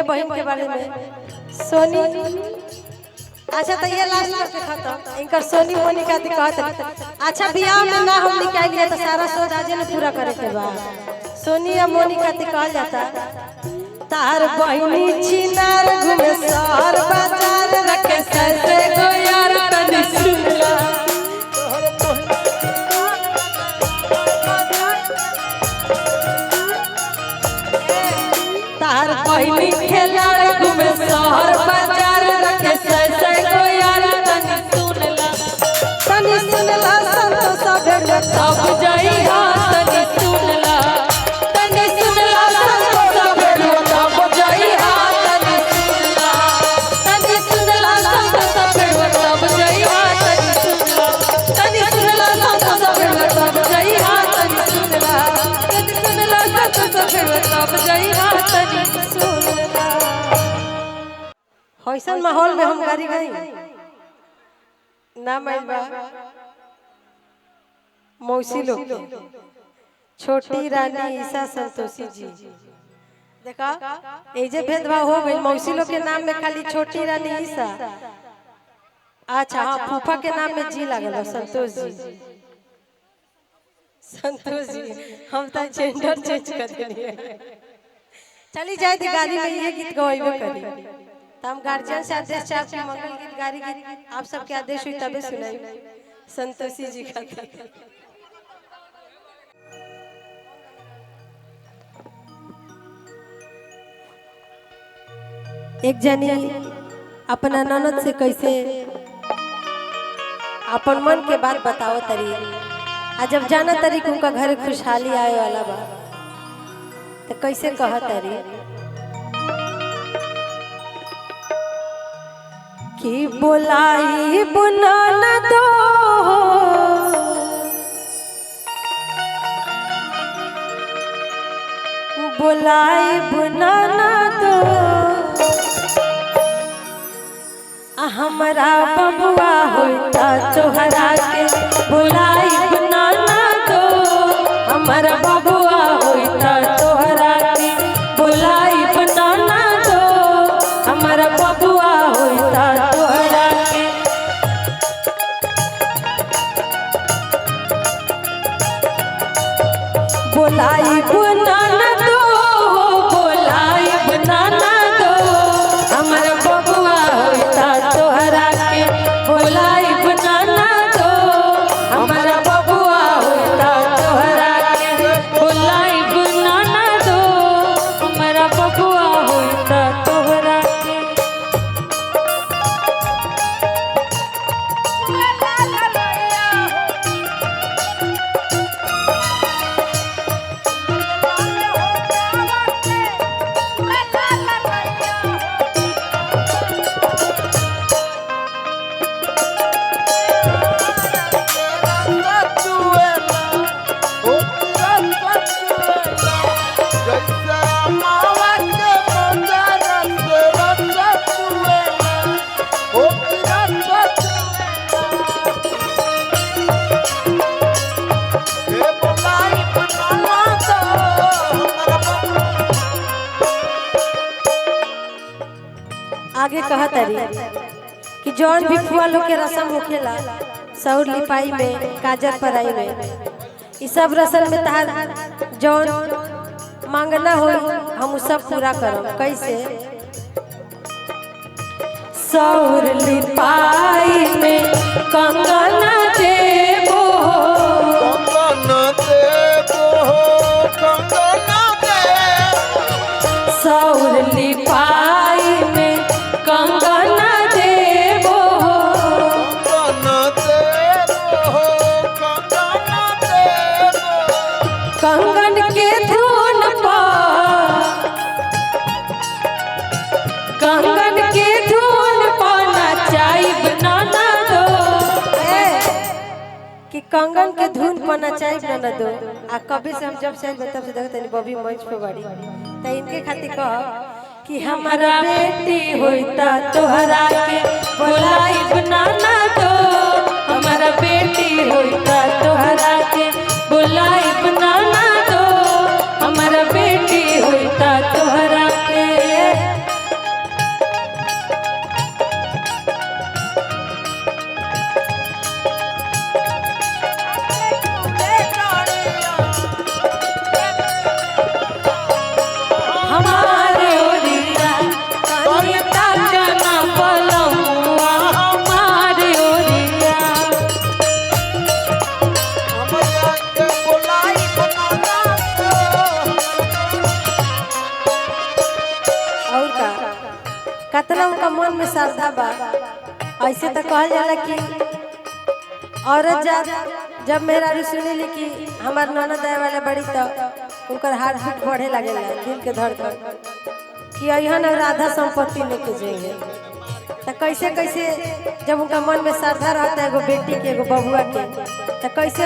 इनके बहन के बारे में सोनी। अच्छा तो ये लास्ट करके खत्म इनकर सोनी मोनी का कहत। अच्छा बियाह में ना हम निकाल लिया तो सारा सोच आज ने पूरा करे के बा। सोनी या मोनी का कहल जाता तार बहनी छिनार घूमे शहर बाजार रखे ससे गो यार तनी सुनला। तार बहनी खेलाड़ घूमे शहर बाजार रखे ससे गो यार तनी सुनला। तनी सुनला संतोष भेड़ तब जाई हा तनी सुनला। तनी सुनला संतोष भेड़ तब जाई हा तनी सुनला। तनी सुनला संतोष भेड़ तब जाई हा तनी सुनला। तनी सुनला संतोष भेड़ तब जाई हा तनी सुनला। तनी सुनला संतोष भेड़ तब जाई हा तनी सुनला। ऐसन माहौल में हम गाड़ी गई ना माइल बा मौसी लोग छोटी रानी ईसा संतोषी जी। देखा एजे भेदभाव हो गई मौसी लोग के नाम में खाली छोटी रानी ईसा। अच्छा हाँ फूफा के नाम में जी लागल संतोष जी। संतोष जी हम तो जेंडर चेंज कर दिए। चली जाए थी गाड़ी में ये गीत गवाइबे करी तो हम गार्जियन से आदेश चाहते कि मंगल गीत गारी गीत आप सबके आदेश हुई तबे सुनाई संतोषी जी का। एक जनी अपना ननद से कैसे अपन मन के बात बताओ तरी आ जब जाना तरी कि उनका घर खुशहाली आए वाला बा तो कैसे कह तरी कि बोलाई बुना न दो बोलाई बुना न दो हमरा बबुआ होता तोहरा के बोलाई बुना न दो हमरा बबुआ होता तोहरा के बोलाई बुना न दो हमरा बबुआ होता तोहरा के। बोलाई बुना न दो बोलाई बुना न दो हमरा बबुआ होता तोहरा के बोलाई बुना न दो हमरा बबुआ होता तोहरा के बोलाई बुना ना दो हमारा बबुआ होता तोहरा के। आगे कहत तरी कि जौन भी फुआ लोग के रसम होखेला सौर लिपाई में काजर पराई में ई सब रसम में तहार जौन मांगना हो हम उ सब पूरा करब। कैसे सौर लिपाई में कंगन देबो सौर लिपाई में कंगन देबो कंगन के धुन पर कंगन के धुन पर नचाइब नाना दो कि कंगन के धुन पर नचाइब ना दो। आ कभी से हम जब से आइल तब से देखत तनी बबी मंच पे बाड़ी त इनके खातिर कह कि हमारा बेटी होता तोहरा के बोलाइब नाना दो हमारा बेटी होता तोहरा के बोलाइब नाना दो हमारा बेटी होता तोहरा के। मन में श्रद्धा बा। ऐसे तो कहल जाला कि औरत जात जब मेहरारू सुनेली कि हमार ननद आए वाला बड़ी तो उनकर हार्ट बीट बढ़े लागेला, दिल के धड़कन कि अहन और आधा संपत्ति लेके जाइए। तो कैसे कैसे जब उनका मन में श्रद्धा रहता है एगो बेटी के एगो बबुआ के, तो कैसे